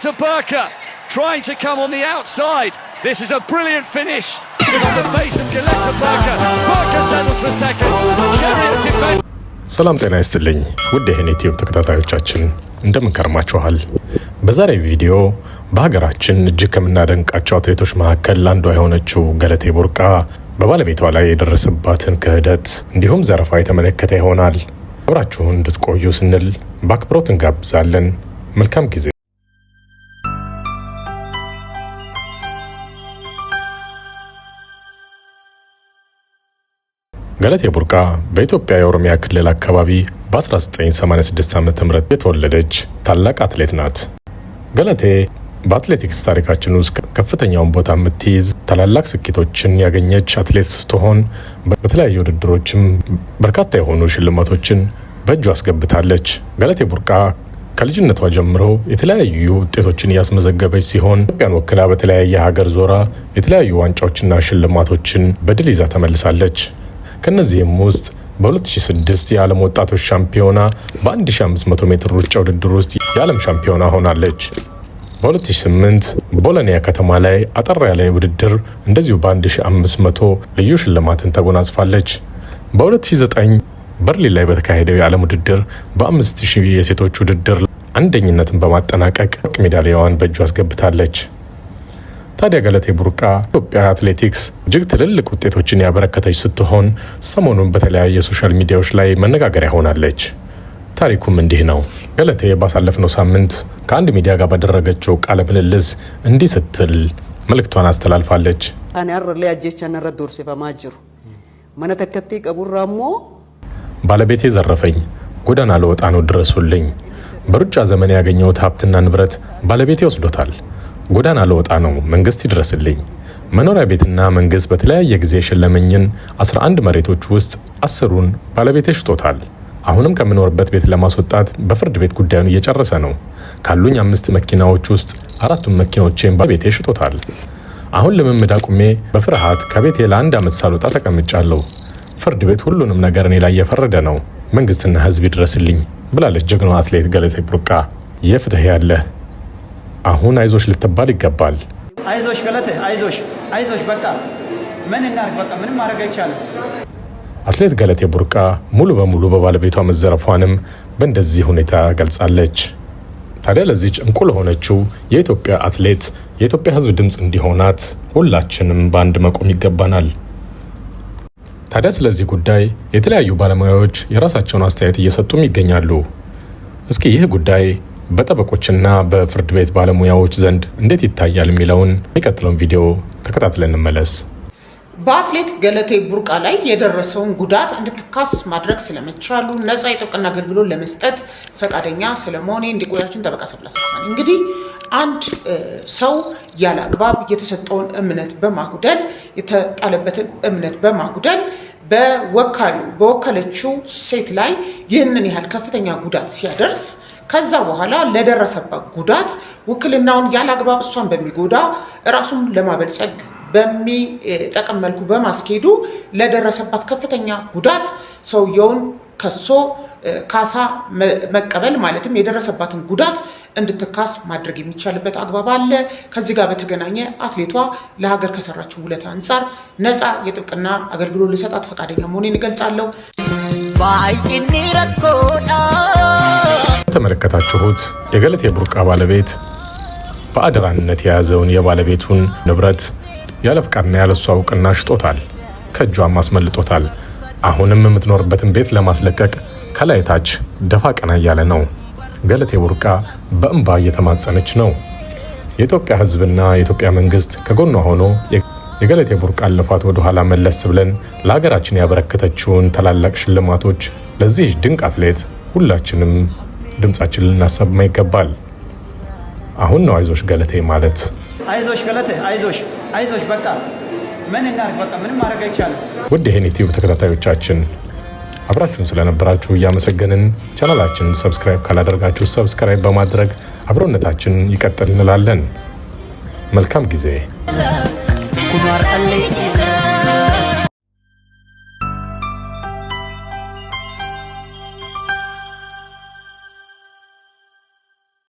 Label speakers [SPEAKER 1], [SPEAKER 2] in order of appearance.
[SPEAKER 1] Gelete Burka trying to come on the outside. This is a brilliant finish. On the face of Gelete Burka. Burka settles for second. Cheruiyot defends.
[SPEAKER 2] ሰላም ጤና ይስጥልኝ ውድ የህን ዩቲዩብ ተከታታዮቻችን፣ እንደምን ከርማችኋል? በዛሬ ቪዲዮ በሀገራችን እጅግ ከምናደንቃቸው አትሌቶች መካከል አንዷ የሆነችው ገለቴ ቡርቃ በባለቤቷ ላይ የደረሰባትን ክህደት እንዲሁም ዘረፋ የተመለከተ ይሆናል። አብራችሁን እንድትቆዩ ስንል በአክብሮት እንጋብዛለን። መልካም ጊዜ። ገለቴ ቡርቃ በኢትዮጵያ የኦሮሚያ ክልል አካባቢ በ1986 ዓ.ም የተወለደች ታላቅ አትሌት ናት። ገለቴ በአትሌቲክስ ታሪካችን ውስጥ ከፍተኛውን ቦታ የምትይዝ፣ ታላላቅ ስኬቶችን ያገኘች አትሌት ስትሆን በተለያዩ ውድድሮችም በርካታ የሆኑ ሽልማቶችን በእጇ አስገብታለች። ገለቴ ቡርቃ ከልጅነቷ ጀምሮ የተለያዩ ውጤቶችን እያስመዘገበች ሲሆን ኢትዮጵያን ወክላ በተለያየ ሀገር ዞራ የተለያዩ ዋንጫዎችና ሽልማቶችን በድል ይዛ ተመልሳለች። ከነዚህም ውስጥ በ2006 የዓለም ወጣቶች ሻምፒዮና በ1500 ሜትር ሩጫ ውድድር ውስጥ የዓለም ሻምፒዮና ሆናለች። በ2008 ቦሎኒያ ከተማ ላይ አጠር ያለ ውድድር እንደዚሁ በ1500 ልዩ ሽልማትን ተጎናጽፋለች። በ2009 በርሊን ላይ በተካሄደው የዓለም ውድድር በ5000 የሴቶች ውድድር አንደኝነትን በማጠናቀቅ ወርቅ ሜዳሊያዋን በእጇ አስገብታለች። ታዲያ ገለቴ ቡርቃ ኢትዮጵያ አትሌቲክስ እጅግ ትልልቅ ውጤቶችን ያበረከተች ስትሆን ሰሞኑን በተለያየ social ሚዲያዎች ላይ መነጋገሪያ ሆናለች። ታሪኩም እንዲህ ነው። ገለቴ ባሳለፍነው ሳምንት ከአንድ ሚዲያ ጋር ባደረገችው ቃለ ምልልስ እንዲህ ስትል መልእክቷን አስተላልፋለች።
[SPEAKER 3] Ani har'allee ajjechaan irra doorsifamaa jiru. Mana takkatti qaburraa immoo
[SPEAKER 2] ባለቤቴ ዘረፈኝ፣ ጎዳና ልወጣ ነው፣ ድረሱልኝ። በሩጫ ዘመን ያገኘሁት ሀብትና ንብረት ባለቤቴ ወስዶታል። ጎዳና ልወጣ ነው፣ መንግስት ይድረስልኝ። መኖሪያ ቤትና መንግስት በተለያየ ጊዜ የሸለመኝን 11 መሬቶች ውስጥ 10ሩን ባለቤቴ ሽጦታል። አሁንም ከምኖርበት ቤት ለማስወጣት በፍርድ ቤት ጉዳዩን እየጨረሰ ነው። ካሉኝ አምስት መኪናዎች ውስጥ አራቱን መኪናዎቼን ባለቤቴ ሽጦታል። አሁን ልምምድ አቁሜ በፍርሃት ከቤቴ ለአንድ ዓመት ሳልወጣ ተቀምጫለሁ። ፍርድ ቤት ሁሉንም ነገር እኔ ላይ እየፈረደ ነው። መንግስትና ህዝብ ይድረስልኝ ብላለች ጀግናዋ አትሌት ገለቴ ቡርቃ። የፍትህ ያለህ፣ አሁን አይዞሽ ልትባል ይገባል።
[SPEAKER 4] አይዞሽ ገለቴ፣ አይዞሽ፣ አይዞሽ። በቃ ምን እናድርግ? በቃ ምንም ማድረግ አይቻልም።
[SPEAKER 2] አትሌት ገለቴ ቡርቃ ሙሉ በሙሉ በባለቤቷ መዘረፏንም በእንደዚህ ሁኔታ ገልጻለች። ታዲያ ለዚች እንቁ ለሆነችው የኢትዮጵያ አትሌት የኢትዮጵያ ሕዝብ ድምፅ እንዲሆናት ሁላችንም በአንድ መቆም ይገባናል። ታዲያ ስለዚህ ጉዳይ የተለያዩ ባለሙያዎች የራሳቸውን አስተያየት እየሰጡም ይገኛሉ። እስኪ ይህ ጉዳይ በጠበቆችና በፍርድ ቤት ባለሙያዎች ዘንድ እንዴት ይታያል የሚለውን የሚቀጥለውን ቪዲዮ ተከታትለን እንመለስ።
[SPEAKER 5] በአትሌት ገለቴ ቡርቃ ላይ የደረሰውን ጉዳት እንድትካስ ማድረግ ስለመቻሉ ነፃ የጥብቅና አገልግሎት ለመስጠት ፈቃደኛ ስለመሆኔ እንዲቆያችን ጠበቃ ሰብለ አሰፋ ነኝ። እንግዲህ አንድ ሰው ያለ አግባብ የተሰጠውን እምነት በማጉደል፣ የተጣለበትን እምነት በማጉደል በወካዩ በወከለችው ሴት ላይ ይህንን ያህል ከፍተኛ ጉዳት ሲያደርስ፣ ከዛ በኋላ ለደረሰባት ጉዳት ውክልናውን ያለ አግባብ እሷን በሚጎዳ፣ ራሱን ለማበልጸግ በሚጠቅም መልኩ በማስኬዱ ለደረሰባት ከፍተኛ ጉዳት ሰውየውን ከሶ ካሳ መቀበል፣ ማለትም የደረሰባትን ጉዳት እንድትካስ ማድረግ የሚቻልበት አግባብ አለ። ከዚህ ጋር በተገናኘ አትሌቷ ለሀገር ከሰራችው ውለታ አንጻር ነፃ የጥብቅና አገልግሎት ልሰጣት ፈቃደኛ መሆኔን እገልጻለሁ።
[SPEAKER 6] Baay'inni rakkoodha.
[SPEAKER 2] የተመለከታችሁት የገለቴ ቡርቃ ባለቤት በአደራነት የያዘውን የባለቤቱን ንብረት ያለ ፍቃድና ያለ እሷ እውቅና ሽጦታል፣ ከእጇም አስመልጦታል። አሁንም የምትኖርበትን ቤት ለማስለቀቅ ከላይ ታች ደፋ ቀና እያለ ነው። ገለቴ ቡርቃ በእንባ እየተማጸነች ነው። የኢትዮጵያ ሕዝብና የኢትዮጵያ መንግስት ከጎኗ ሆኖ የገለቴ ቡርቃን ልፋት ወደ ኋላ መለስ ብለን ለሀገራችን ያበረከተችውን ታላላቅ ሽልማቶች ለዚህ ድንቅ አትሌት ሁላችንም ድምጻችን ልናሰማ ይገባል። አሁን ነው አይዞሽ ገለቴ ማለት።
[SPEAKER 4] አይዞሽ ገለቴ፣ አይዞሽ፣ አይዞሽ። በቃ ምን እናድርግ? በቃ ምንም ማድረግ አይቻልም።
[SPEAKER 2] ውድ ይህን ዩቲዩብ ተከታታዮቻችን፣ አብራችሁን ስለነበራችሁ እያመሰገንን ቻናላችንን subscribe ካላደረጋችሁ subscribe በማድረግ አብሮነታችን ይቀጥል እንላለን። መልካም ጊዜ።
[SPEAKER 6] Kun har'allee